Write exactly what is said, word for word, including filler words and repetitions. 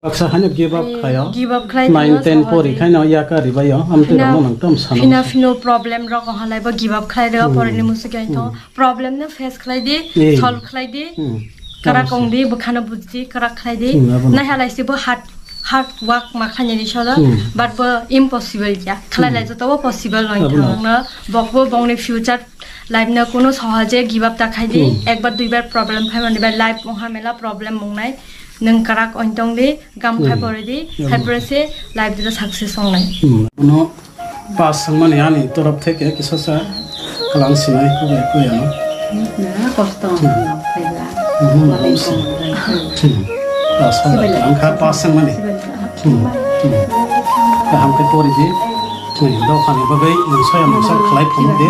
Baksa haino give up khaio. Give up khlai nine, ten pori khaino yaka ribaio. Amtwi rokno nang tam sano. Phina phino problem rok halai bo give up khlai rega, hmm, porini musu khe, hmm, to problem no face khlai di, eh, solve khlai di. Hmm. Kara kong di, bwkhano buj di, kara khlai di. Hmm, abono. Nai halai se bo hard, hard work ma khaini ni soda, hmm, but bo impossible ya. Khlai lai, hmm, joto bo possible nai. Abono. Thangna bok bo bongni future life no kuno sohaje give up ta khai di. Hmm. Ekbar duibar problem phai mani bai life moha mela problem mongnai. Nung karak ointong di, gam khai, hmm, pore di, hmm, khai pore se life dita success ong nai. Hmm. Uno pass sangmani ani torop theke kisa sa kalang sinai kubai kuya no. Na kosto, hmm, no, kaiba. Hmm, hmm, hmm. Pass sangmani, ang kha pass sangmani. Hmm, hmm. Kaham khe pori di. Hmm, dophani bagwi nung soya mungsa khlai phunuk di.